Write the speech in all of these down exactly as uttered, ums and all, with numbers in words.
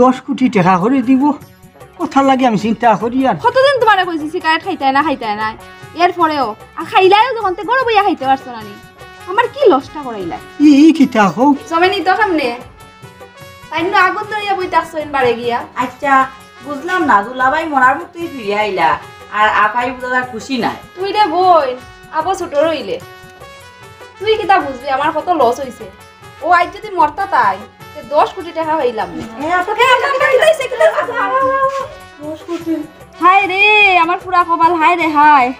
দশ কোটি টেকা করি দিবো, কথার লাগি আমি চিন্তা করি আর। কতদিন তুমারে কইছি সিগারেট খাইতায় না, খাইতায় না, এরপরেও আর খাইলায়ও যখন, তে ঘরো বইয়া খাইতে পারছো না নি? আমার কি লসটা করাইলা? ই, ই কিতা কও? জমে নি তো সামনে। তাইন নু আগুন ধরিয়া বই থাকছইন বারে গিয়া। আচ্ছা, বুঝলাম না, দুলাভাই মরার মুখ তুই ফিরিয়া আইলা, আর আফাই বুঝা যায় খুশি নাই। তুই রে বইন, আবো ছোট রইলে। তুই কিতা বুঝবি আমার কত লস অইছে? ও আইজ যদি মরতা তাই, তে দশ কোটি টেকা পাইলাম না। এ, আফা, এ, আফা, কিতা অইছে, কিতা অইছে? দশ কোটি। হায় রে, আমার পুরা কপাল, হায় রে হায়।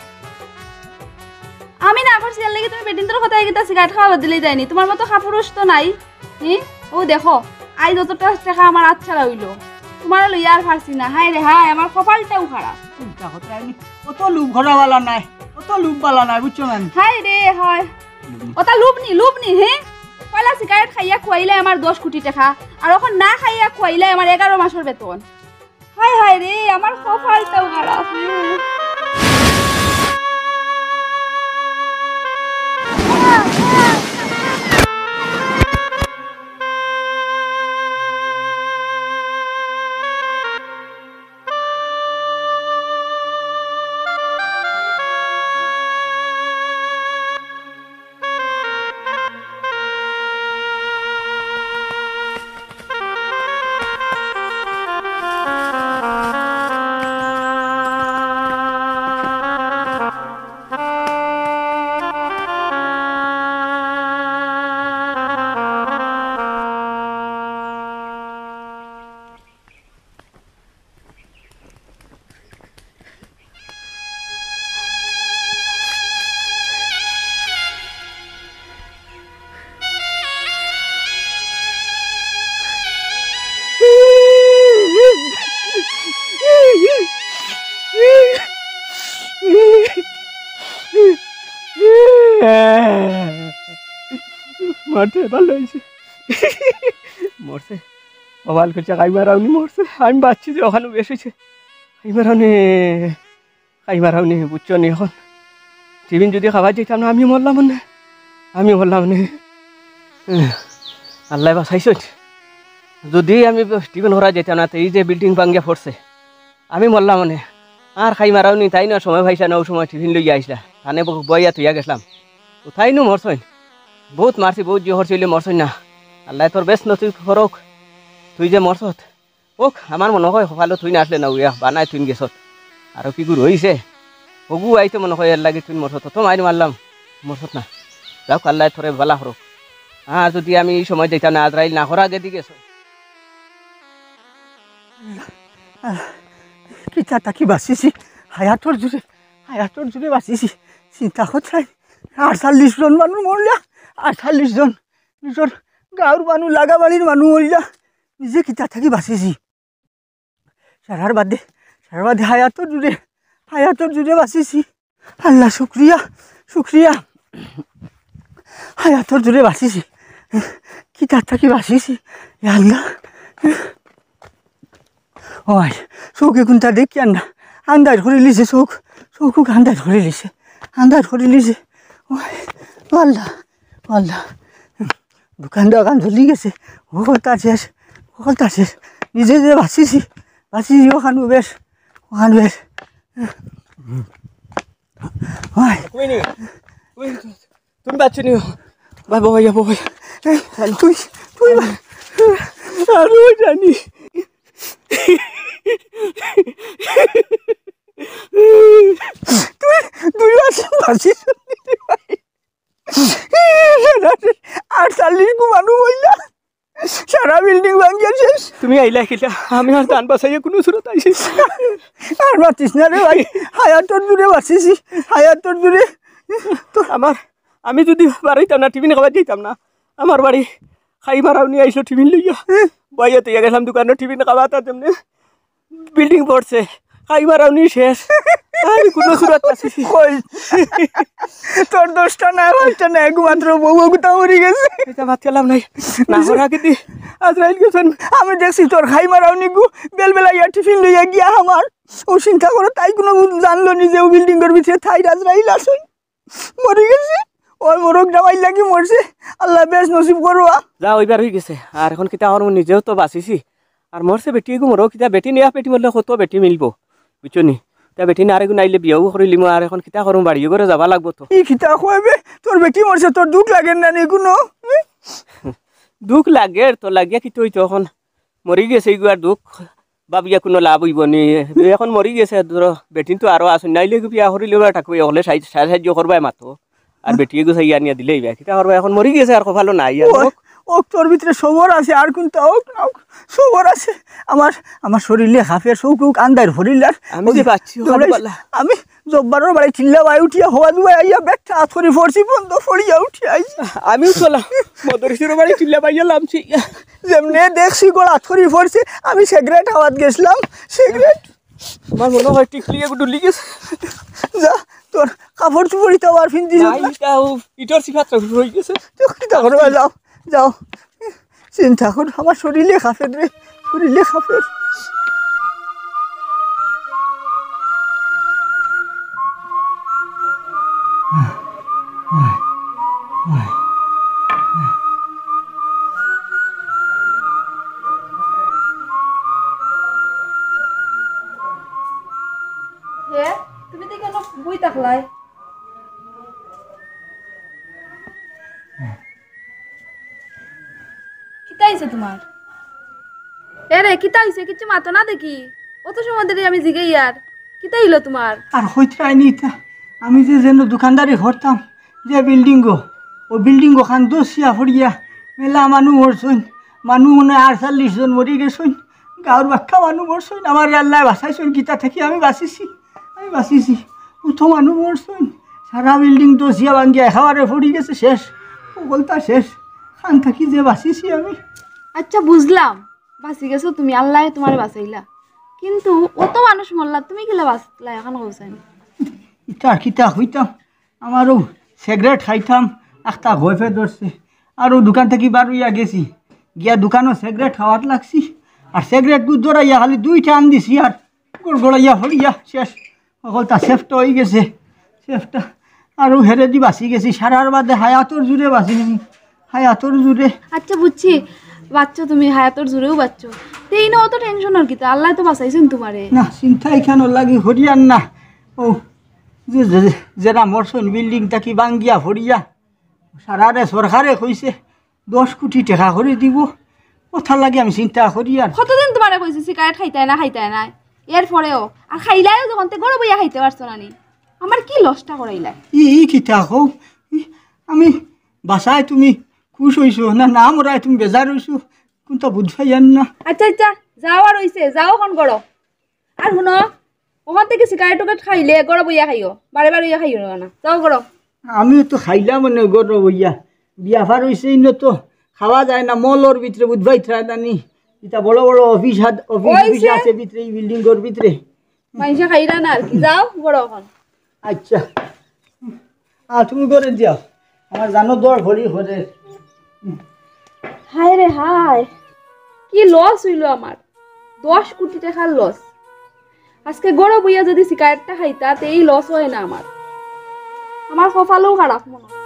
আমি না করছি, এর লাগি তুমি বেটিন্তর কথায় কিতা সিগারেট খাওয়া বাদ দিলেই যায়নি? তুমার মতো কাপুরুষ তো নাই। হি? ও দেখো, আইজ যতটা টেকা আমার আচ্ছা অইলো, তুমারে লইয়া আর পারছি না। হায় রে হায়, আমার কপালটাও খারাপ। চিন্তা করতে আইনি, অত লোভ করা বালা নায়, অত লোভ বালা নায়, বুঝছো না? হায় রে হায়, অতা লোভ নি, লোভ নি, হে? পয়লা সিগারেট খাইয়া খুয়াইলে আমার দশ কোটি টেকা, আর অখন না খাইয়া খুয়াইলে আমার এগারো মাসর বেতন। হায় হায় রে, আমার কপালটাও খারাপ। মরছে, ভালা অইছে। মরছে। কপাল খুলছে, খাইমার আউনি মরছে। আমি বাঁচছি যে অখানউ বেশ অইছে। খাইমার আউনি, খাইমার আউনি, বুঝছো নি অখন? টিফিন যদি খাবার যাইতাম না, আমি মরলাম অনে। আমি মরলাম অনে। আল্লায় বাঁচাইছইন। যদি আমি টিফিন করা যাইতাম না, তে এই যে বিল্ডিং ভাঙ্গিয়া পড়ছে, আমি মরলাম অনে। আর খাইমার আউনি, তাইন আর সময় পাইছলা না, অউ সময় টিফিন লইয়া আইছলা। তানে ব-, বওয়াইয়া থইয়া গেছলাম। তো তাইনউ মরছইন। বউত মারছি, বউত জোর করছি, অইলে মরছইন না। আল্লায় তোর বেশ নসিব করউক। তুই যে মরছত, অউক, আমার মনো কয় কপালো তুইন আছলে না, অইয়া বানায় তুইন গেছত। আরো কিগু রইছে? অগু আইতে মনো কয় এর লাগি তুইন মরছত। অত মাইর মারলাম, মরছত না। যাউক, আল্লায় তোরে ভালা করউক। আর যদি আমি ই সময় যাইতাম না, আজরাইল না করা আগে দি গেছত। কিতা থাকি বাঁচিছি, হায়াতর জুরে, হায়াতর জুরে বাঁচিছি। চিন্তা করছাই, আটচল্লিশ জন মানুষ মরলা, আটচল্লিশ জন। নিজর গাঁওর মানুষ, লাগা বাড়ির মানুষ মরলা, নিজে কিতা থাকি বাঁচিছি। সারার বাদে, সারার বাদে হায়াতর জুরে, হায়াতর জুরে বাঁচিছি। আল্লাহ, শুক্রিয়া, শুক্রিয়া। হায়াতর জুরে বাঁচিছি। কিতা থাকি বাঁচিছি। ইয়া আল্লাহ। ওই, চউখে কুন্তা দেখিয়ার না। আন্দাইর করিলিছে চউখ। চউখ আন্দাইর করিলিছে। আন্দাইর করিলিছে। ওই, আল্লাহ, আল্লাহ। দোকান দোকান জ্বলি গেছে। অকলতা শেষ, অকলতা শেষ। নিজে যে বাঁচিছি, বাঁচিছি অখানউ বেশ, অখানউ বেশ। ওই। কই নি? কই নি? তুমি বাঁচছো নি? বাবা, বাবা, বাবা। এই, তুই, তুই বা-, আর ওই জানি। তুই, তুই বাঁচি-, বাঁচিস নি ভাই। আটচল্লিশ গু মানুষ মরলা। সারা বিল্ডিং ভাঙ্গিয়া শেষ। তুমি আইলা কিলা? আমি আর জান বাঁচাইয়া কুনু সুরত আইছি। আর মাতিস না রে ভাই, হায়াতর জুরে বাঁচিছি, হায়াতর জুরে। তো আমার, আমি যদি বারইতাম না, টিফিন খাবার যাইতাম না, আমার বাড়ি খাইমার আউনি আইছলো টিফিন লইয়া। বওয়াইয়া থইয়া গেছলাম দোকানো টিফিন খাবার, তার জন্য বিল্ডিং পড়ছে, খাইমার আউনি শেষ। আমি কুনু সুরত আছি। কই? তোর দশটা না, পাঁচটা না, একমাত্র বউ অগুতা মরি গেছে। ইতা মাত কালাম নাই। না, ওরা কিদি আজরাইল গেছইন। আমি দেখছি তোর খাইমার আউনি গু বেলবেলা ইয়া টিফিন লইয়া গিয়া আমার। অউ চিন্তা করো, তাই কুনু জানলো নি যে অউ বিল্ডিংর ভিতরে থাইর আজরাইল আছইন। মরি গেছে। ওই মোরগ জামাই লাগি মরছে। আল্লাহ বেশ নসিব করবা। যা অইবার অই গেছে। আর অখন কিতা করমু, নিজেও তো বাঁচিছি। আর মরছে বেটি এগু মরো, কিতা বেটি নিয়া বেটি মরলে কত বেটি মিলবো, বুঝছো নি? তা বেটি না আরেগু নাইলে বিয়াও করিলিমু, আর এখন কিতা করমু, বাড়ি ঘরো যাওয়া লাগবো তো। ই কিতা কয় বে? তোর বেটি মরছে, তোর দুখ লাগের না নি কুনু? দুখ লাগের তো, লাগিয়া কিতা অইতো, এখন মরি গেছে এগু আর দুখ ভাবিয়া কুনু লাভ অইবো নি? এখন মরি গেছে, ধরো বেটিন তো আরো আছইন, নাইলে এগু বিয়া করিলিমু, টাকু অকলে সাহায্য করবায় মাতো। আর বেটি এগু চাইয়া আনিয়া দিলেই বা। কিতা করবা, এখন মরি গেছে আর কপালো নাই আর। ও, হোক। ও, তোর ভিতরে সবর আছে, আর কুনতা হোক না হোক, সবর আছে। আমার, আমার শরীরে হাফের চউখ উখ আন্দাইর ভরিল আর আমি যে বাঁচছি, দৌড়াইছি। ওখানে বালা। আমি জব্বারর বাড়ি চিল্লা বাই উঠিয়া হওয়া দুবাই আইয়া বেটা আথরি ফরছি, বন্ধ ফড়িয়া উঠি আইছি। আমিও চলা মদরিসের বাড়ি চিল্লা বাইয়া লামছি। যেমনে দেখছি গোড়া আথরি ফরছে, আমি সিগারেট হাওয়াত গেছিলাম, সিগারেট আমার মনে হয় টিকলি এগু ডুলি গেছে। যা, তোর কাপড় চুপড় ইতা আবার ফিন্দি নাই, ইটা ও ইটর সিফাত শুরু হয়ে গেছে। তো কিতা করবা, যাও, যাও। চিন্তা কর, আমার শরীরে কাঁপের রে, শরীরে কাঁপের। হে, তুমি তো কেন বই থাকলাই? কিতা অইছে তোমার? এ রে, কিতা অইছে? কিচ্ছু মাতো না দেখি। অত সময় ধরি আমি জিগাইয়ার। কিতা অইলো তোমার? আর কইতে আইনি ইতা। আমি যে যেন দোকানদারি করতাম, যে বিল্ডিংগো, ও বিল্ডিংগো খান ধসিয়া ফড়িয়া মেলা মানু মরছইন। মানু মনে হয় আটচল্লিশ জন মরি গেছইন। গাঁওর বাক্কা মানু মরছইন। আমারে আল্লায় বাঁচাইছইন, কিতা থাকি আমি বাঁচিছি। আমি বাঁচিছি। অত মানু মরছইন। সারা বিল্ডিং ধসিয়া ভাঙ্গিয়া একেবারে ফড়ি গেছে, শেষ। অকলতা শেষ। খান থাকি যে বাঁচিছি আমি। আচ্ছা, বুঝলাম, বাঁচি গেছো তুমি, আল্লায় তোমারে বাঁচাইলা। কিন্তু অত মানুষ মরলা, তুমি কিলা বাঁচলা, এখন কওছাইন? ইতা কিতা কইতাম, আমারও সিগারেট খাইতাম, একটা গইফে ধরছে। আর ও দোকান থাকি বার অইয়া গেছি, গিয়া দোকানো সিগারেট খাওয়াত লাগছি। আর সিগারেট গুদ ধরাইয়া খালি দুই টান দিছি, আর গড়গড়াইয়া ফড়িয়া শেষ। অকলতা শেফটা অই গেছে, শেফটা। আর ও হেরেদি বাঁচি গেছি, সারার বাদে হায়াতর জুরে বাঁচি গেছি, হায়াতর জুরে। আচ্ছা, বুঝছি, বাঁচছো তুমি, হায়াতর জুরেও বাঁচছো। তে ইনো অত টেনশনর কিতা, আল্লায় তো বাঁচাইছইন তোমারে। না, চিন্তা ইখানর লাগি করিয়ার না। ও যে, যে, যেরা মরছইন বিল্ডিং থাকি ভাঙ্গিয়া ফড়িয়া, সারারে সরকারে কইছে দশ কোটি টেকা করি দিবো। অতার লাগি আমি চিন্তা করিয়ার। কতদিন তোমারে কইছি সিগারেট খাইতায় না, খাইতায় না, এরপরেও আর খাইলায়ও যখন, তে ঘরো বইয়া খাইতে পারছো না নি? আমার কি লসটা করাইলায়? ই, ই কিতা কও? ই, আমি বাঁচায় তুমি খুশ অইছো না, না মরায় তুমি বেজার অইছো, কুনতা বুঝ পাইয়ার না। আচ্ছা, আচ্ছা, যাও আর অইছে, যাও অখন ঘরো। আর হুনো, অখান থাকি সিগারেট টুকেট খাইলে ঘরো বইয়া খাইও, বারে বারে ইয়া খাইও না, যাও ঘরো। আমিও তো খাইলাম মানে ঘরো বইয়া, বিয়া পার অইছে ইনো তো খাওয়া যায় না, মলর ভিতরে বুধবাই থ্রায় জানি, ইতা বড় বড় অফিস হাত, অফিস অফিস অইছে। আছে ভিতরে, ই বিল্ডিংর ভিতরে। মাইনষে খাইরা না আর কি, যাও ঘরো অখন। আচ্ছা, আ, তুমি করে যাও, আমার জানো দর ভরি করে। হায় রে হায়, কি লস অইলো আমার, দশ কোটি টেকার লস। আজকে ঘরো বইয়া যদি সিগারেটটা খাইতা, তে ই লস অয় না আমার। আমার কপালও খারাপ মনো অয়।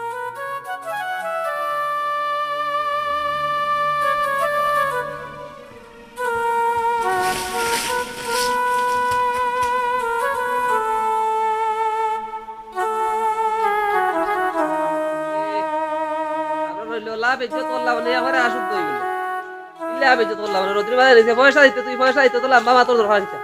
আমরা রইলো লাভ ইজ্জত করলাম না, এবারে আসুক তো এগুলো। ইলে লাভ ইজ্জত করলাম না, রোদ্রে বাজার দিছে, পয়সা দিতে, তুই পয়সা দিতে তো লম্বা মাতর দরকার আছে।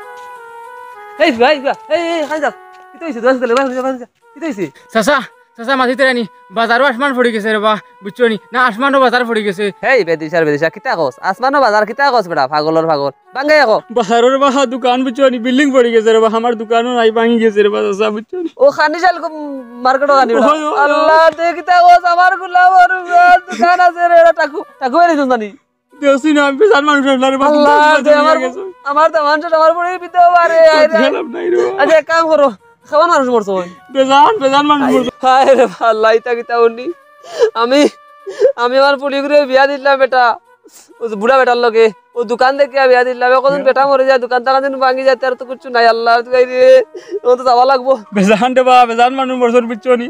এই ভাই, এই, এই, খাই যা। কিতা অইছে? দোয়া দিলে, ভাই, ভাই, ভাই, কিতা অইছে? চাচা, চাচা, মাতিতে রানি, বাজারো আসমান পড়ি গেছে রে বা, বুঝছো নি? না, আসমানো বাজার পড়ি গেছে। হেই, বেদিশার বেদিশা, কিতা কস? আসমানো বাজার কিতা কস বেটা? পাগলর পাগল। বাঙ্গাই কো। বাজারর বা দোকান বুঝছো নি? বিল্ডিং পড়ি গেছে রে বা, আমার দোকানও নাই, ভাঙি গেছে রে বা, চাচা, বুঝছো নি? ও খানি চাল কো মার্কেটও খানি বেটা। ওই, ওই, ওই। আল্লাহ, দে কিতা কস? আমার গোলাম আর দোকান আছে রে, এটা টাকু, টাকু এনে দিস জানি। দেখছি না, আমি বেজান মানুষ আসলে রে বা, আল্লাহ, দে আমার, আমার দামান শেষ, আমার পড়ে বিতে পারে, আয় রে। গেলাম নাই রে বা। আচ্ছা, এক কাম করো, খাওয়ান মানুষ মরছে ওই। বেজান, বেজান মানুষ মরছে। হায় রে বা, আল্লাহ, ইতা কিতা উনি? আমি, আমি আমার পুলি করে বিয়া দিলাম বেটা, ও যে বুড়া বেটার লগে, ও দোকান দেখি বিয়া দিলাম, এখন বেটা মরে যায়, দোকান টাকা দিন ভাঙি যায়, তার তো কিচ্ছু নাই, আল্লাহ, তুই রে, ও তো যাওয়া লাগবো। বেজান রে বা, বেজান মানুষ মরছে, বুঝছো নি?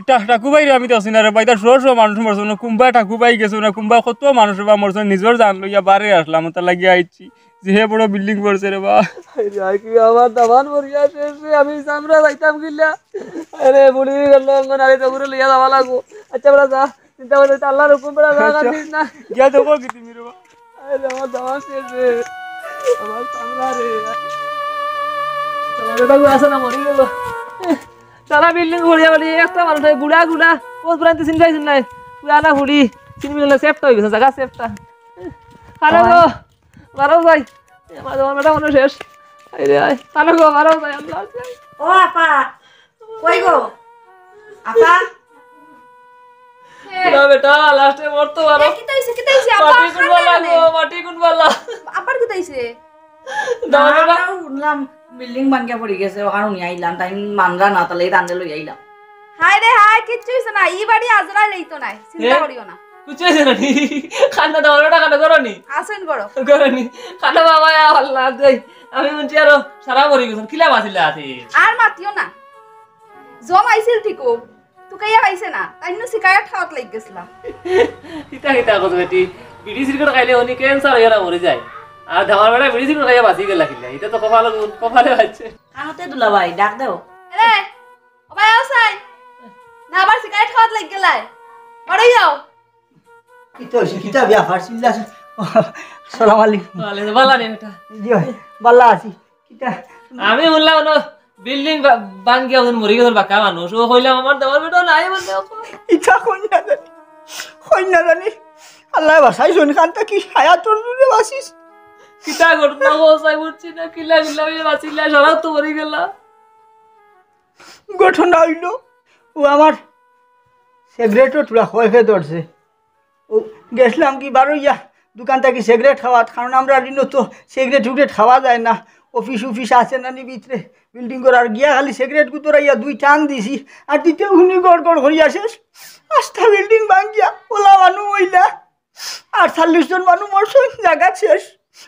টা-, টাকু ভাই রে আমি দেখছি না রে বা, ইতা শো শো মানুষ মরছে না, কুম্বা টাকু ভাই গেছে না, কুম্বা কত মানুষ বা মরছে, নিজর জান লইয়া বারে আসলাম, ওটা লাগিয়া আইছি। যে বড় বিল্ডিং পড়ছে রে বা। আরে, আই কি আমার দামান মরিয়া শেষ রে, আমি চামড়া যাইতাম কিলা? আরে, বুড়ি গেল, অঙ্গন আরে তো বুড়ি লইয়া যাওয়া লাগবো। আচ্ছা, বেটা যা, চিন্তা করে তো আল্লাহর হুকুম, বেটা যা, আচ্ছা। কান্দিস না। গিয়া দেখো কি তুমি রে বা। আরে, আমার দামান শেষ রে, আমার চামড়া রে। তোমার বেটা আছে না, মরি গেল। সারা বিল্ডিং পড়িয়া পড়িয়া একটা মানুষ নাই, বুড়া গুড়া, ও পুরান তো চিন্তাই চিন্তাই, পুরানা বুড়ি, চিনবি না, সেফটা হয়ে গেছে, জায়গা সেফটা। আরে গো, বারো যাই। এ, আমার, আমার বেটা মনে শেষ। আরে আয়, আরে গো, বারো যাই, আল্লাহ। ও আপা, কই গো? আপা? না বেটা, লাস্টে মরতো পারো। এ, কিতা হইছে, কিতা হইছে? আপা, মাটি কোন কান্দে বালা কেনে? গো, মাটি কোন বালা? আবার কিতা হইছে? না, দাঁড়া, দাঁড়া। আমরা শুনলাম বিল্ডিং ভাঙ্গিয়া পড়ি গেছে, ওখানে উনি আইলাম, তাই মানরা না, তাহলে এই রান্দে লই আইলাম। হায় রে হায়, কিচ্ছু হইছে না, ই বাড়ি আজরাইল এই তো নাই, চিন্তা এ? করিও না। কিচ্ছু হইছে না নি? খান্না দাও, ওটা খান্না করো নি? আসেন বড়। করো নি? খান্না বাবা, ইয়া আল্লাহ, দেই। আমি শুনছি আরো সারা পড়ি গেছেন, কিলা বাঁচিলে আছে? আর মাতিও না। জম আইছিল ঠিকও, তুকাইয়া পাইছে না, তাইন নু সিগারেট খাওয়াত লাগি গেছিলাম। কিতা কিতা কথা বেটি, বিড়ি সিগারেট খাইলে উনি ক্যান্সার হইয়া না মরে যায়। আর ধামার বেটা বিড়ি সিগারেট খাইয়া বাঁচি গেলা কিলা, এটা তো কপালে, কপালে আছে। কানতে দুলাভাই, ডাক দেও। এরে, ও ভাই, ও সাই। না, আবার সিগারেট খাওয়াত লাগি গেলায়। বাড়ি যাও। কিতা হইছে? কিতা ব্যাপার? চিল্লা, সালাম আলাইকুম। ওয়ালাইকুম, বালা নি বেটা? জি ভাই, বালা আছি। কিতা? আমি শুনলাম, ওনো বিল্ডিং বা-, ভাঙ্গিয়া ওজন মরি গেল বাক্কা মানুষ। ও কইলাম, আমার দেওয়ার বেটা নাই বলতে, ও কই? ইতা কই না জানি, কই না জানি। আল্লাহ বাসাই শোন খান তা কি হায়াতর জুড়ে বাসিস। কিতা ঘটনা ও সাই বুঝছি না, কিলা কিলা হইয়া বাঁচিলা, সারা তো মরি গেলা। ঘটনা হইল, ও আমার সিগারেটও থুড়া খয় ফে ধরছে। ও গেছিলাম কি বারইয়া দোকান থাকি সিগারেট খাওয়াত, কারণ আমরা দিনও তো সিগারেট উগরেট খাওয়া যায় না, অফিস উফিস আছে না নি ভিতরে, বিল্ডিং করার গিয়া খালি সিগারেট গুতরাইয়া দুই টান দিছি, আর দিতে উনি গড় গড় করিয়া শেষ, আস্তা বিল্ডিং ভাঙ্গিয়া ওলা মানু মইলা। আটচল্লিশ জন মানু মরছইন, জাগা শেষ।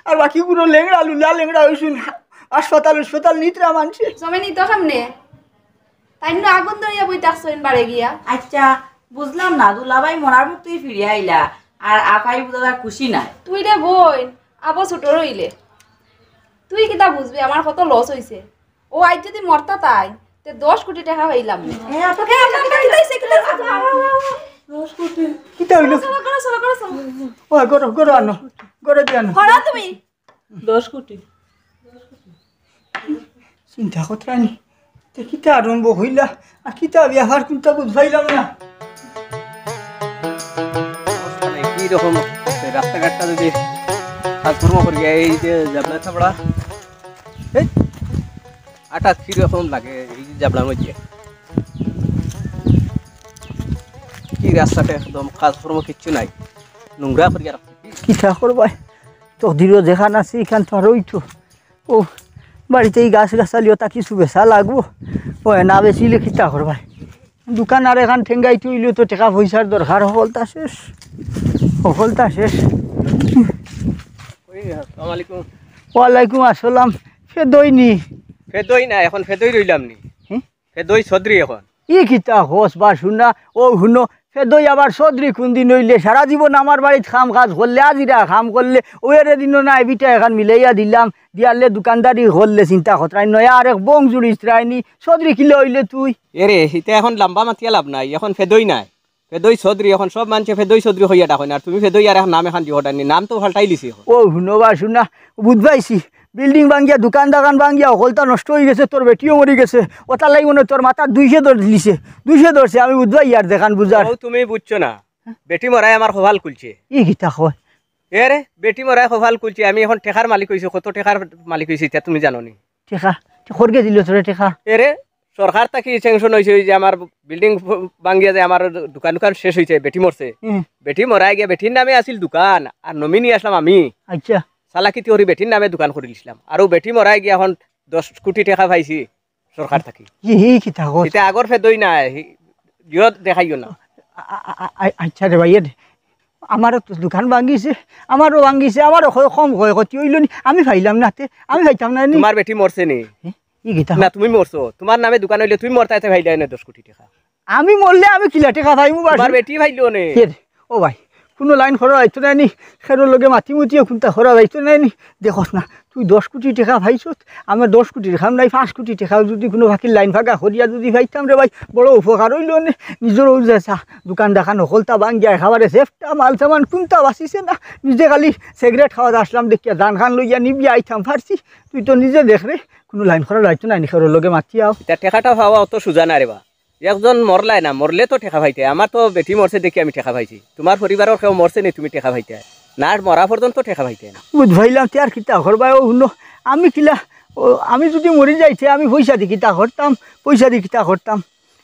আর বাকিগুলো লেংড়া লুলা লেংড়া হইছইন। হাসপাতাল হাসপাতাল নিতরা মানছে। জমে নিত সামনে। তাইন নু আগুন ধরিয়া বই থাকছইন বারে গিয়া। আচ্ছা, বুঝলাম না, দুলাভাই মরার মুখ তুই ফিরিয়া আইলা, আর আপাই বুঝা খুশি নাই। তুই রে বইন, আবো ছোট রইলে। তুই কিতা বুঝবি আমার কত লস হইছে? ও আইজ যদি মরতা তাই, তে দশ কোটি টাকা পাইলাম নে। এ, আপা, এ, আপা, আপা, কিতা হইছে, কিতা হইছে তোমার? দশ কোটি? কিতা হইল? চলো, করো, চলো, করো, চলো। ও, করো, করো আনো, করো দিয়ে আনো। করো তুমি। দশ কোটি। চিন্তা করতে নি। তে কিতা আরম্ভ হইলা? আর কিতা ব্যাপার কোনটা বুঝ পাইলাম না। অবস্থা নাই, কি রকম রাস্তাঘাটটা যদি কাজকর্ম করি, এই যে জাবলা চাবড়া, এই আটা কি রকম লাগে এই জাবলার মধ্যে। কি রাস্তাটা একদম কাজকর্ম কিচ্ছু নাই, নোংরা করিয়া রাখছে। কিতা করবায়? তকদিরও যেখান আছে, এখান তো আর ওই তো। ও, বাড়িতে এই গাছ গাছালিও তা কিছু বেচা লাগবো। ও, না বেচিলে কিতা করবায়? দোকান আর এখান ঠেঙ্গাইতে হইলেও তো টেকা পয়সার দরকার, হকলতা শেষ, হকলতা শেষ। ওই, আসসালামু আলাইকুম। ওয়ালাইকুম আসসালাম। ফেদই নি? ফেদই না, এখন ফেদই রইলাম নি। হ্যাঁ? ফেদই চৌধুরী এখন। ই কিতা কস বা শুনা, ও হুনো, ফেদই আবার চৌধুরী কোন দিন হইলে? সারা জীবন আমার বাড়িত কাম কাজ করলে, আজিরা কাম করলে, ও এরে দিনও নাই, বিটা এখান মিলাইয়া দিলাম, দিয়ালে দোকানদারি করলে, চিন্তা করতে নাই, নয়া আরেক বং জুড়িস রায়নি, চৌধুরী কিলা হইলে তুই? এরে, ইতা এখন লম্বা মাতিয়া লাভ নাই, এখন ফেদই নাই। ফেদই চৌধুরী, এখন সব মানষে ফেদই চৌধুরী কইয়া ডাকইন, আর তুমি ফেদই আর এক নাম এখান দিও ডাকনি, নাম তো পাল্টাই লিছি এখন। ও হুনো বা শুনা, বুঝ পাইছি, বিল্ডিং ভাঙ্গিয়া, দোকান দাকান ভাঙ্গিয়া, হকলতা নষ্ট হই গেছে, তোর বেটিও মরি গেছে, ওটার লাগি মনে হয় তোর মাথাত দুইশো ধরলিছে, দুইশো ধরছে, আমি বুঝবাই আর দেখান বুঝার। ও তুমি বুঝছো না, বেটি মরাই আমার কপাল খুলছে। ই কিতা কয়? এরে, বেটি মরাই কপাল খুলছে, আমি এখন টেকার মালিক হইছি, কত টেকার মালিক হইছি ইতা তুমি জানো নি? টেকা? তে খরগে দিল তোরে টেকা? এরে, সরকার থাকি sanction হইছে, ওই যে আমার বিল্ডিং ভাঙ্গিয়া যে আমার দোকান দোকান শেষ হইছে, বেটি মরছে। হুম। বেটি মরাই গিয়া বেটির নামে আছিল দোকান, আর নমিনি আসলাম আমি। আচ্ছা। চালাকিতি করি বেটির নামে দোকান করি দিছিলাম, আর ও বেটি মরাই গিয়া এখন দশ কোটি টেকা পাইছি সরকার থাকি। ই, ই কিতা কস? ইতা আগর ফেদই না, ই, জিও দেখাইও না। আ-, আ-, আ-, আ-, আচ্ছা রে ভাই, এ দে, আমারও তো দোকান ভাঙ্গিছে, আমারও ভাঙ্গিছে, আমারও ক্ষয়, কম ক্ষয় ক্ষতি হইল নি, আমি পাইলাম না তে, আমি পাইতাম না নি। তোমার বেটি মরছে নি? এ, ই কিতা? না, তুমি মরছো। তোমার নামে দোকান হইলে তুমি মরতা, এতে পাইলে না দশ কোটি টেকা। আমি মরলে আমি কিলা টেকা পাইমু বা? তোমার বেটি পাইলো নে। কে রে? ও ভাই, কুনু লাইন করা যাইতো নায় নি, খেরর লগে মাতি মুতিও কুন্তা করা যাইতো নায় নি। দেখোস না, তুই দশ কুটি টেকা পাইছত, আমার দশ কুটির কাম নাই, পাঁচ কুটি টেকাও যুদি কুনু ফাকির লাইন ফাঁকা করিয়া যুদি পাইতাম রে ভাই, বড় উপকার অইলো নে। নিজর অউ যে চা, দোকান দাকান হকলতা ভাঙ্গিয়া একেবারে সেফটা, মাল সামান কুন্তা বাচিছে না। নিজে খালি সিগারেট খাওয়াত আছলাম দেখিয়া, জান খান লইয়া নিবিয়া আইতাম পারছি। তুই তো নিজে দেখ রে, কুনু লাইন করা যাইতো নায় নি, খেরর লগে মাতিয়াও। ইতা টেকাটা পাওয়া অত সুজা না রে বা। একজন মরলায় না, মরলে তো টেকা পাইতে। আমার তো বেটি মরছে দেখি আমি টেকা পাইছি, তুমার পরিবারর কেউ মরছে নি তুমি টেকা পাইতে না, আর মরা পর্যন্ত টেকা পাইতে না। বুঝ পাইলাম, তে আর কিতা করবায়? ও হুনো, আমি কিলা, ও, আমি যুদি মরি যাইতে আমি পয়সা দি কিতা করতাম, পয়সা দি কিতা করতাম?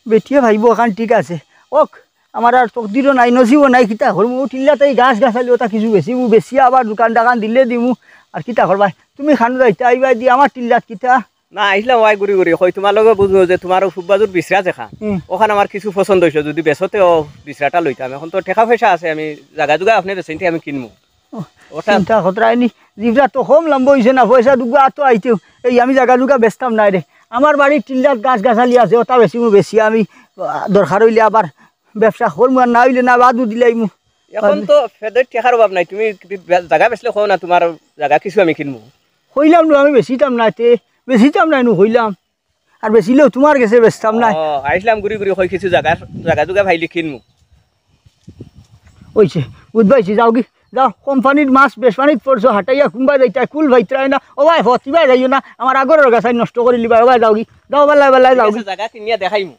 বেটিয়ে পাইবো অখান ঠিক আছে, ওক, আমার আর তকদিরও নাই, নসিবও নাই, কিতা করমু? টিল্লাত এই গাছ গাছালি অতা কিছু বেচিমু, বেচিয়া আবার দোকান দাকান দিলে দিমু, আর কিতা করবায়? তুমি খানো যাইতে আইবায় দি আমার টিল্লাত কিতা? না, আইছলাম ওয়াই ঘুরি ঘুরি। কই, তুমার লগে বুঝমু যে তুমার অউ ফুব্বাজুর বিছরা যেখান, হুম। অখান আমার কিছু পছন্দ অইছে, যুদি বেচো তে অউ বিছরাটা লইতাম। অখন তো টেকা পয়সা আছে, আমি জাগা জুগা আপনে বেচইন তে আমি কিনমু। ও, অটা চিন্তা করতে আইনি, জিবরা তো কম লম্বা অইছে না, পয়সা দুগু আতো আইতেউ। এই আমি জাগা জুগা বেচতাম নায় রে। আমার বাড়ির টিল্লাত গাছ গাছালি আছে, অতা বেচিমু, বেচিয়া আমি, আহ, দরকার অইলে আবার ব্যবসা করমু, আর না অইলে না বাদউ দিলাইমু। অখন তো ফেদর টেকার অভাব নাই, তুমি জাগা বেচলে কও না, তুমার জাগা কিছু আমি কিনমু। কইলাম নু আমি বেচিতাম নায় তে, বেচিতাম নায় নু কইলাম। আর বেচিলেও তুমার গেছে বেচতাম নায়। ও, আইছলাম ঘুরি ঘুরি, কই কিছু জাগা, জাগা জুগা পাইলে কিনমু। অইছে, বুঝ পাইছি, যাওগি, যাও, কোম্পানির মাছ বেশ পানিত পড়ছো, হাটাইয়া কুনবায় যাইতায়, কুল পাইতরায় না, ও ভাই, ফতিবায় যাইও না, আমার আগর গাছাই নষ্ট করিলিবায়, ও ভাই, যাওগি, যাও, বাল্লায়, বাল্লায়, ঠিক আছে, যাওগি। জাগা কিনিয়া দেখাইমু।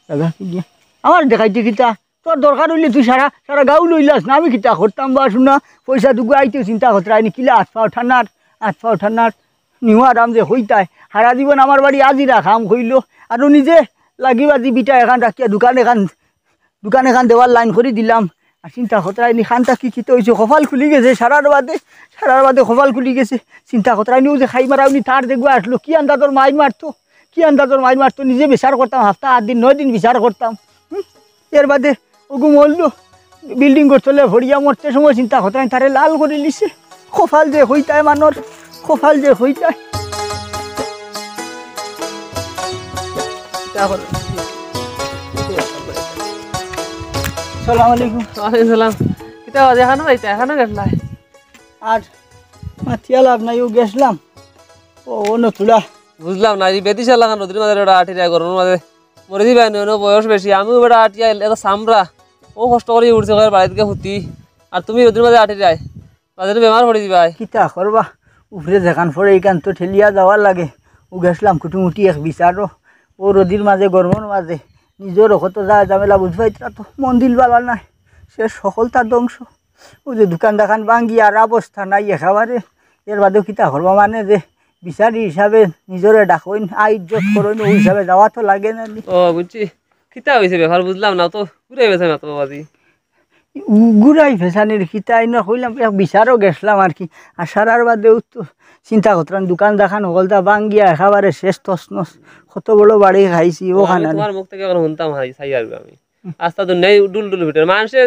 জাগা কিনিয়া? আমার দেখাইতে কিতা? তোর দরকার অইলে তুই সারা, সারা গাঁও লইলাস না, আমি কিতা করতাম বা হুনা, পয়সা দুগু আইতেউ চিন্তা করতে আইনি, কিলা আত পাও ঠান্ডার, আত পাও ঠান্ডার, নিউ আরাম যে কইতায়, হারা জীবন আমার বাড়ি আজিরা কাম কইলো, আর নিজে লাগি বাজি বিটা এখান রাখিয়া দোকান এখান, দোকান এখান দেওয়ার লাইন করি দিলাম। আর চিন্তা করতে আইনি, খানটা কি কিতা অইছে, কপাল খুলি গেছে, সারার বাদে, সারার বাদে কপাল খুলি গেছে। চিন্তা করতে আইনি, অউ যে খাই মারা উনি তার দেখবো আসলো, কি আন্দাজর মাইর মারতো, কি আন্দাজর মাইর মারতো, নিজে বিচার করতাম, হাপ্তা আট দিন, নয় দিন বিচার করতাম। হুম? এর বাদে অগু মরলো, বিল্ডিং ঘর তলে পড়িয়া মরতে সময় চিন্তা করতে আইনি, তারে লাল করিলিছে। কপাল যে কইতায় মানষর, কপাল যে কইতায়। সালাম আলাইকুম। ওয়ালাইকুম সালাম। কিতা বাজে, খানো যাইতায়, খানো গেছলায়? আর মাতিয়া লাভ নাই, অউ গেছলাম। ও, ও নতুলা। বুঝলাম না, ই বেদিশা লাখান রোদর মাঝে ওটা আটি যায়, গরমর মাঝে। মরি দিবায় নু, নু বয়স বেশি, আমিও বেটা আটিয়া এত চামড়া। ও কষ্ট করি উঠছে, কয় বাড়িত গিয়া হুতি। আর তুমি রোদর মাঝে আটি যায়, বাজারে বেমার পড়ি দিবায়। কিতা করবা, উপরে যেখান পড়ে ইখান তো ঠেলিয়া যাওয়া লাগে। অউ গেছলাম কুটুমুটি এক বিচারো। ও রোদর মাঝে, গরমর মাঝে, নিজর কত যা ঝামেলা বুঝ পাইতরা তো, মন দিল বালা নায়। সে হকলতা ধ্বংস। অউ যে দোকান দাকান ভাঙ্গি আর অবস্থা নাই একেবারে। এর বাদেও কিতা করবা, মানে যে বিচারি হিসাবে নিজরে ডাকইন, আইজ্জত করইন, অউ হিসাবে যাওয়া তো লাগে না নি। ও, বুঝছি। কিতা অইছে ব্যাপার, বুঝলাম না তো, ঘুরাই বেছে না তো বাবাজি। ঘুরাই ফেসানির কিতা, ইনো কইলাম, এক বিচারো গেছলাম আর কি। আর সারার বাদেও তো চিন্তা করতাম, দোকান দাকান হকলতা ভাঙ্গিয়া একেবারে শেষ তছনছ। কত বড় বাড়ি খাইছি, ও, আমি অখান আনি। তুমার মুখ থাকি অখন হুনতাম হারি, চাই আর আমি। আস্তা দুনিয়াই ডুল ডুল ভিতরে। মানষে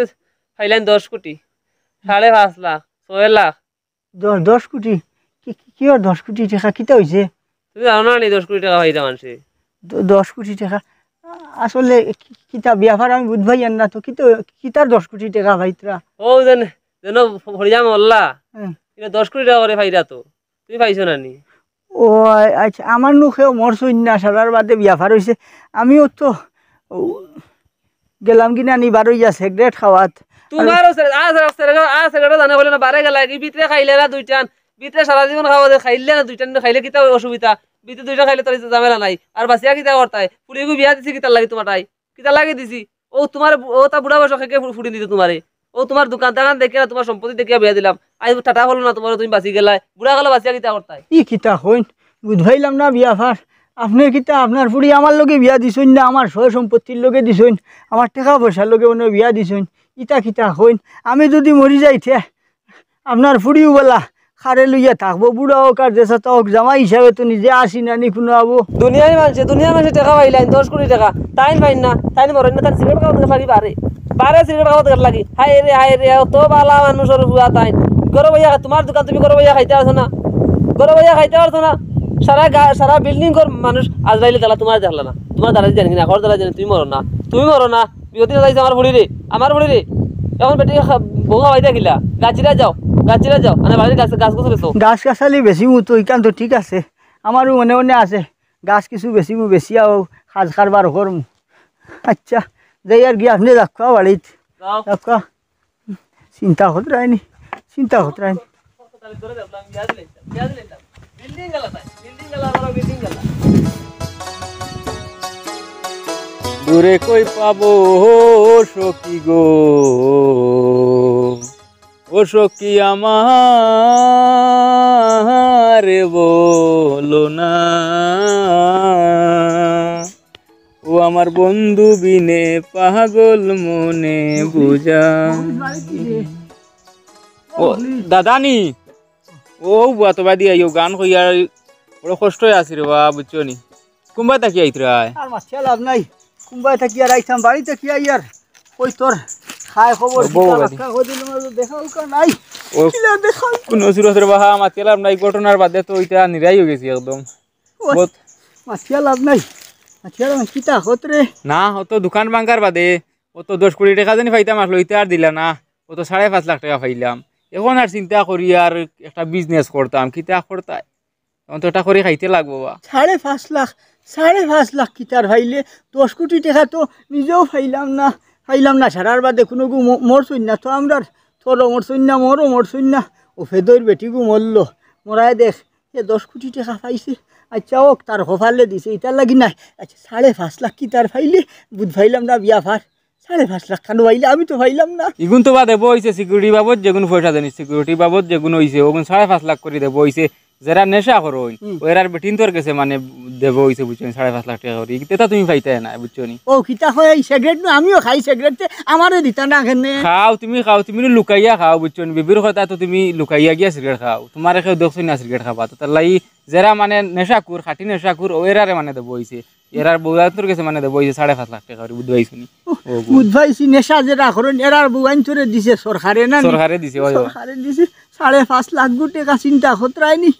পাইলাইন দশ কুটি, সাড়ে পাঁচ লাখ, ছয় লাখ। দশ, দশ কুটি? কি, কি, কিওর দশ কুটি টেকা? কিতা অইছে? তুমি জানো না নি দশ কুটি টেকা পাইতা মানষে? দ-, দশ কুটি টেকা? আসলে কি, কিতা ব্যাপার আমি বুঝ পাইয়ার না তো। কিতা, কিতার দশ কুটি টেকা পাইতরা? ও যেন, যেন ফরিয়া মোল্লা। হ্যাঁ। ইনো দশ কুটি টেকা করি পাইরা তো। তুমি পাইছো না নি? ও, আ-, আচ্ছা, আমার নু কেউ মরছইন না, সারার বাদে ব্যাপার অইছে। আমিও তো, ও, গেলাম কিনা নি বারইয়া সিগারেট খাওয়াত। তুমারও সে-, আ, সে-, সে-, আ, সিগারেট জানে কইলে না, বারে গেলা, কি ভিতরে খাইলে না দুইটান, ভিতরে সারা জীবন খাওয়া যায়, খাইলে না দুইটান, খাইলে কিতা অসুবিধা? ভিতরে দুইটান খাইলে তো ঝামেলা নাই। আর বাচিয়া কিতা করতায়? ফুড়িগু বিয়া দিছি কিতার লাগি তুমার তাই? কিতার লাগি দিছি? ও তুমার বু-, ও তা বুড়া বয়সে কে ফু-, ফুড়ি দিত তুমারে? ও তুমার দোকান দাকান দেখিয়া না, তুমার সম্পত্তি দেখিয়া বিয়া দিলাম। আইজ টাটা পাইলো না তুমার, তুমি বাচি গেলায়। বুড়া কালো বাচিয়া কিতা করতায়? ই কিতা কইন? বুঝ পাইলাম না ব্যাপার। আপনে কিতা আপনার ফুড়ি আমার লগে বিয়া দিছইন না আমার সয় সম্পত্তির লগে দিছইন? আমার টেকা পয়সার লগে অনো বিয়া দিছইন? ইতা কিতা কইন? আমি যুদি মরি যাই তে আপনার ফুড়িও বালা কারে লইয়া থাকবো, বুড়া অউক আর যেছা তা অউক, জামাই হিসাবে তো নিজে আছি না নি কুনু আবো। দুনিয়ার মানষে, দুনিয়ার মানষে টেকা পাইলাইন, দশ কুটি টেকা, তাইন পাইন না, তাইন মরইন না, তাইন সিগারেট খাওয়াত গেছলা বারে, বারে সিগারেট খাওয়াত গেছলা। হায় রে, হায় রে, অত বালা মানুষর ফুয়া তাইন। ঘরো বইয়া খা-, তুমার দোকান তুমি ঘরো বইয়া খাইতা পারছো না, ঘরো বইয়া খাইতা পারছো না। সারা গা-, সারা বিল্ডিং ঘর মানুষ আজরাইলে দেখলা, তুমারে দেখলা না, তুমার দালালি জানি না, ঘর দালালি জানি, তুমি মরো না, তুমি মরো না। বিপদে না যাইছে আমার ফুড়িরে, আমার ফুড়িরে। এখন বেটি খা-, বউ খাওয়াইতা কিলা? গাছিরা যাও, গাছিরা যাও, মানে বাড়ির গাছ, গাছ গুছো বেচো। গাছ গাছালি বেচিমু তো, ইখান তো ঠিক আছে। আমারও মনে মনে আছে, গাছ কিছু বেচিমু, বেচিয়া অউ কাজ কারবার করমু। আচ্ছা, যাই আর কি, আপনে যাউক্কা বাড়িত। যাও। যাউক্কা। চিন্তা করতে রাইনি, চিন্তা করতে রাইনি। দূরে কই পাবো ও সখী গো, ও সখী আমারে বলো না, ও আমার বন্ধু বিনে পাগল মনে বুঝা। ও দাদা নি, ও বুয়া তো বাদি আইও, গান কইয়ার বড় কষ্ট আছি রে বা, বুঝছো নি? কুনবায় থাকি আইতরায়? আর মাতিয়া লাভ নাই, কুনবায় থাকি আর আইতাম, বাড়ি থাকি আইয়ার। কই তোর খায় খবর ও বউ কিতা বাদে। বাক্কা কই দিলাম, আর দেখা উকা নাই। ও কিলা দেখা উকা? কুনু সুরত রে বাহা, মাতিয়া লাভ নাই, ঘটনার বাদে তো ইতা নিরাই অইগেছি একদম। ও, বহুত। মাতিয়া লাভ নাই, মাতিয়া লাভ নাই, কিতা কত রে? না, অত দোকান ভাঙ্গার বাদে, অত দশ কোটি টেকা জানি পাইতাম আসলো, ইতা আর দিলা না, অত সাড়ে পাঁচ লাখ টেকা পাইলাম। এখন আর চিন্তা করি আর একটা business করতাম, কিতা করতায়? তখন তো এটা করি খাইতে লাগবো বা। সাড়ে পাঁচ লাখ, সাড়ে পাঁচ লাখ কিতার পাইলে? দশ কোটি টেকা তো নিজেও পাইলাম না, পাইলাম না। সারার বাদে কুনু গু ম-, মরছইন না তো আমরার, তোরও মরছইন না, মোরও মরছইন না। ও ফেদইর বেটি গু মরলো, মরায় দেখ, এ দশ কোটি টেকা পাইছে। আচ্ছা, ওক, তার কপালে দিছে, ইতার লাগি নায়। আচ্ছা, সাড়ে পাঁচ লাখ কিতার পাইলে? বুঝ পাইলাম না বিয়াফার। সাড়ে পাঁচ লাখ খান পাইলে আমি তো পাইলাম না। ইগুন তো বা দেবো অইছে security বাবদ যেগুন পয়সা দেনি, security বাবদ যেগুন অইছে, ওগুন সাড়ে পাঁচ লাখ করি দেবো অইছে। যেরা নেশা করইন, হুম। ওরার বেটিন্তর গেছে মানে দেবো অইছে, বুঝছো নি, সাড়ে পাঁচ লাখ টেকা করি। ইতা তুমি পাইতায় না, বুঝছো নি? ও, কিতা কয়, এই সিগারেট নু আমিও খাই, সিগারেট তে আমারে দিতা না কেনে? খাও, তুমি খাও, তুমি নু লুকাইয়া খাও, বুঝছো নি? বিবির কথা তো তুমি লুকাইয়া গিয়া সিগারেট খাও, তুমারে কেউ দেখছইন না সিগারেট খাবা, তো তার লাগি যেরা মানে নেশাখুর, খাঁটি নেশাখুর, ও এরারে মানে দেবো অইছে। এরার বউয়াইন্তর গেছে মানে দেবো অইছে সাড়ে পাঁচ লাখ টেকা করি, বুঝ পাইছো নি? ও, ও, বুঝ পাইছি, নেশা যেরা করইন, এরার বউয়াইন্তরে দিছে সরকারে না নি? সরকারে দিছে, ওই, ওই। সরকারে দিছে সাড়ে পাঁচ লাখ গু টেকা, চিন্তা করতে রাইনি।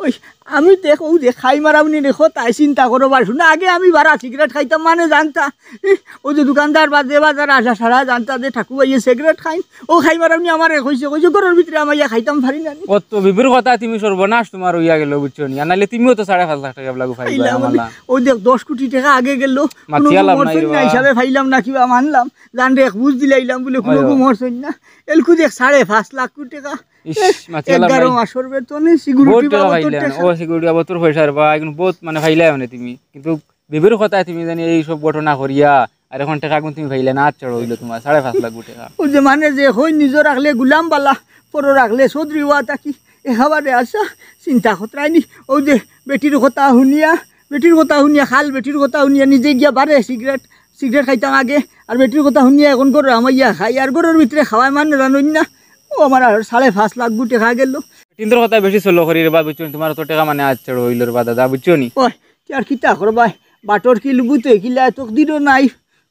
ওই, আমি দেখ, ও যে খাই মারাউনি রে, কতায় চিন্তা করো বা, শুনো, আগে আমি বারা সিগারেট খাইতাম মানে জানতা, ই, ও যে দোকানদার বা যে বাজার আসা সারা জানতা যে ঠাকু ভাইয়ে সিগারেট খাইন, ও খাই মারাউনি আমারে কইছে, কইছে, "ঘরর ভিতরে আমাইয়া খাইতাম পারি না নি।" অত বিবির কথা তুমি সর্বনাশ তুমার অইয়া গেল, বুঝছো নি? আর নাইলে তুমিও তো সাড়ে পাঁচ লাখ টেকা লাগু পাইবা, খাইলাম আমার মানে, না। ও দেখ, দশ কোটি টেকা আগে গেল, কুনু মাতিয়া লাভ নাই রে মরছইন না বা। হিসাবে পাইলাম না, কিবা মানলাম, জানরে এক বুঝ দিলাইলাম বুলে কুনু ওই, ওই। মরছইন না। এলকু দেখ, সাড়ে পাঁচ লাখ কোটি টেকা। ইস, এ, মাতিয়া লাভ এগারো নাই। মাসর বেতনে বহুত সিকিউরিটি টেকা বাবদর পাইলে, টেকা। ও সিকিউরিটি বাবদর পয়সা রে বা, এখন বহুত মানে পাইলায় মানে তুমি। কিন্তু বিবির কথায় তুমি জানি এই সব ঘটনা করিয়া, আর এখন টেকা গুন তুমি পাইলে না, আচ্ছা অইলো তুমার সাড়ে পাঁচ লাখ টেকা। ও যে মানে যে কই নিজর রাখলে গুলাম বালা, পরর রাখলে চৌধুরী ওয়া থাকি, একেবারে আশা চিন্তা করতে রাইনি। ও যে বেটির কথা হুনিয়া, বেটির কথা হুনিয়া, খাল বেটির কথা হুনিয়া নিজে গিয়া বারে সিগারেট, সিগারেট খাইতাম আগে, আর বেটির কথা হুনিয়া এখন ঘরো আমাইয়া খাই, আর ঘরর ভিতরে খাওয়ায় মানে জানইন না। ও আমার আর সাড়ে পাঁচ লাখ গু টেকা গেল। বেটিন্তর কথা বেশি সলো করি রে বা, বুঝছো নি? তুমার অত টেকা মানে আচ্ছা অইলো রে বা দাদা, বুঝছো নি? ওই, তে আর কিতা করবায়? বাটর কি লুবুতে কিলা, তকদিরও নাই,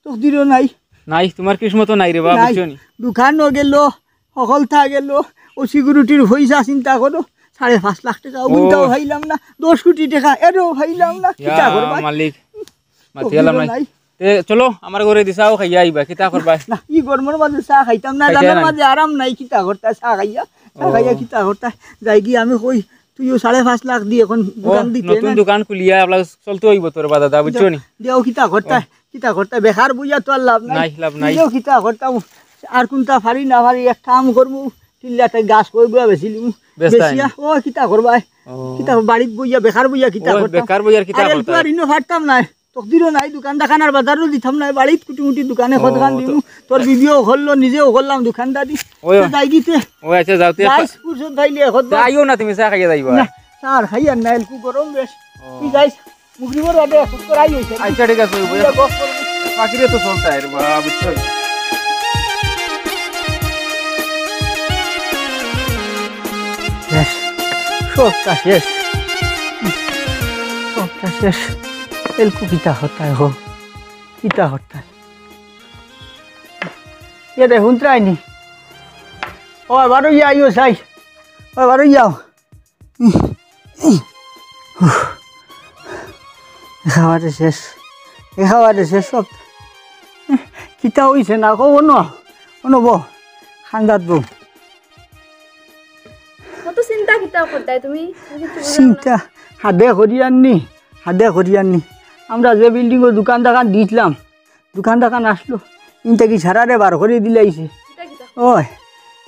তকদিরও নাই। নাই, তুমার কিসমতও নাই রে বা, নাই। বুঝছো নি? দোকানও গেল, হকলতা গেল, ও সিকিউরিটির পয়সা চিন্তা করো, সাড়ে পাঁচ লাখ টেকা, ও। ওগুনটাও পাইলাম না, দশ কোটি টেকা, এরও পাইলাম না, কিতা ইয়া করবায়? মালিক, মাতি তকদিরও আলাম নাই। নাই। তে চলো, আমার ঘরে দি চাও খাইয়া আইবা, কিতা করবায়? না, ই গরমর মাঝে চা খাইতাম না, খাইতায় জানোর না। মাঝে আরাম নাই, কিতা করতায়, চা খাইয়া, চা ও। খাইয়া কিতা করতায়? যাই গি আমি কই, তুইও সাড়ে পাঁচ লাখ দি এখন ও, দোকান দিতে নতুন না। দোকান খুলিয়া আপনার চলতে অইবো তোর বা দাদা, বুঝছো নি? দেও কিতা করতায়, ও। কিতা করতায়, বেকার বইয়া তো আর লাভ নাই। নাই, লাভ নাই। নিজেও কিতা করতাম, আর কুনটা পারি না পারি, এক কাম করমু, টিল্লাটাই গাছ কই গুয়া বেচিলিমু। বেচতায় বেচিয়া, নি? ও কিতা করবায়? ও। কিতা বাড়িত বইয়া, বেকার বইয়া কিতা ও, করতাম? বেকার বইয়া আর কিতা আর করতায়? একটু আর ইনো পারতাম না। তকদিরও নাই, দোকান দেখান আর বাজারও দিতাম না, বাড়িত কুটি মুটি দোকানে ও, কতখান তো দিমু। তোর বিবিও করলো, নিজেও করলাম দোকানদারি। ওই, তো যাই গিতে। ও আচ্ছা, যাও তে। যাইস, ফুরসত পাইলে এখন তে আইও না, তুমি চা খাইয়া যাইবা। না, চা আর খাই আর না, এলকু গরম বেশ। ও। তুই যাইস, মুগরিবর বাদে এক চক্কর আই হইছে। আচ্ছা, ঠিক আছে, ওই বুঝলে, গপ করবি। পাখিরে তো চলতে হয় রে বাবা, বুঝছো? শেষ, সবটা শেষ, সবটা শেষ। এলকু কিতা করতায় হো, কিতা করতায়? এ দেখুন ত্রাইনি। ও, বারো ইয়া, আইও চাই। ও, বারো ইয়াও। একেবারে শেষ, একেবারে শেষ সব। কিতা হইছে না কও না? হুনো বো, খান্দাত বো। কত চিন্তা কিতা করতায় তুমি? চিন্তা হাদে করি আননি, হাদে করি আননি। আমরা যে বিল্ডিংও দোকান দাকান দিছলাম, দোকান দাকান আসলো, ইনতা কি সারারে বার করি দিলাইছে। ওই,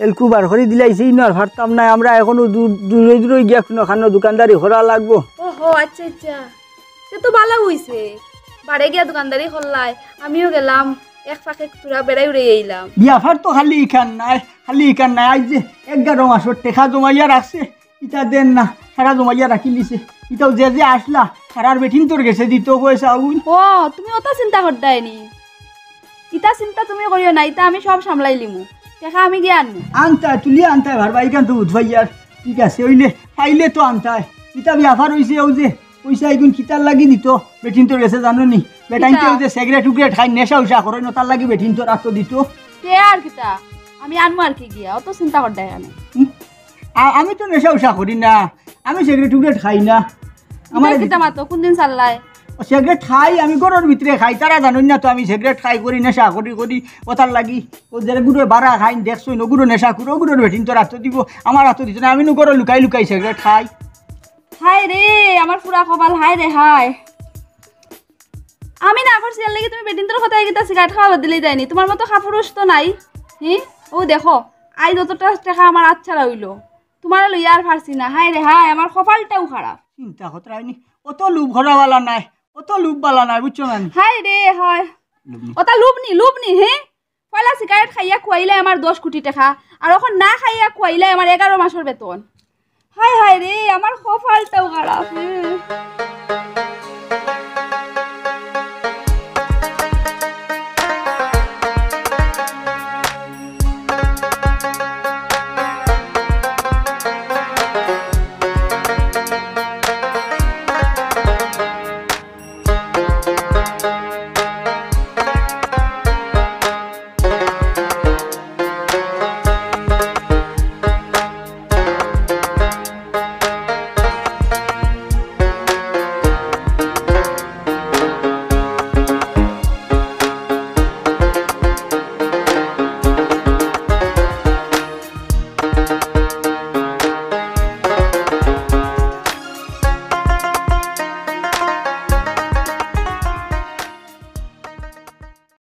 এলকু বার করি দিলাইছে, ইনো আর পারতাম না। আমরা এখনো দূর, দূরে দূরে গিয়া কোনো খানো দোকানদারি করা লাগবো। ওহো, আচ্ছা, আচ্ছা। তে তো ভালা অইছে। বারে গিয়া দোকানদারি করলায়, আমিও গেলাম, এক ফাঁকে থুড়া বেড়াই উড়ে আইলাম। ব্যাপার তো খালি ইখান নায়, খালি ইখান নায়। আইজ যে এগারো মাসর টেকা জমাইয়া রাখছে, ইতা দেন না, সারা জমাইয়া রাখি দিছে। ইতাও যে যে আসলা, সারার বেটিন্তর গেছে দিত পয়সা অগুন। ও, তুমি অতা চিন্তা করতায় নি? ইতা চিন্তা তুমি করিও না, ইতা আমি সব সামলাইলিমু। টেকা আমি গিয়া আনমু। আনতায়, তুলিয়া আনতায়, ভারবা, ইখান তো উঠবাইয়ার। ঠিক আছে, অইলে, পাইলে তো আনতায়। ইতা ব্যাপার অইছে, অউ যে পয়সা ইগুন কিতার লাগি দিত, বেটিন্তর গেছে জানো নি? বেটাইন্তে কিতা? অউ যে সিগারেট উগারেট খাইন, নেশা উশা করইন, অতার লাগি বেটিন্তর আতো দিত। তে আর কিতা? আমি আনমু আর কি গিয়া, অত চিন্তা করতায় কেনে? হুম? আ-, আমি তো নেশা উশা করি না, আমি সিগারেট উগারেট খাই না। আমার কিতা মাতো, কোন দিন ছাড়লায়? ও, সিগারেট খাই, আমি ঘরর ভিতরে খাই, তারা জানইন না তো আমি সিগারেট খাই, করি, নেশা করি, করি, অতার লাগি। ও যেগুরে বারা খাইন, দেখছইন, অগুরে নেশা করি, অগুরে বেটিন্তর আতো দিব, আমার আতো দিত না, আমি নু ঘরো লুকাই লুকাই সিগারেট খাই। হায় রে, আমার পুরা কপাল, হায় রে হায়। আমি না করছি, এর লাগি তুমি বেটিন্তর কথায় কিতা সিগারেট খাওয়া বাদ দিলাইতায় নি? তুমার মতো কাপুরুষ তো নাই। হি? ও দেখো, আইজ অতটা টেকা আমার আতছাড়া অইলো, তুমারে লইয়া আর পারছি না। হায় রে হায়, আমার কপালটাও খারাপ। চিন্তা করতায় নি, অত লোভ করা ভালা নায়, অত লোভ ভালা নায়, বুঝছো না নি? হায় রে হায়। লোভ নি। অতা লোভ নি, লোভ নি, হে? পয়লা সিগারেট খাইয়া খুয়াইলায় আমার দশ কোটি টেকা, আর অখন না খাইয়া খুয়াইলায় আমার এগারো মাসর বেতন। হায় হায় রে, আমার কপালটাও খারাপ। হে।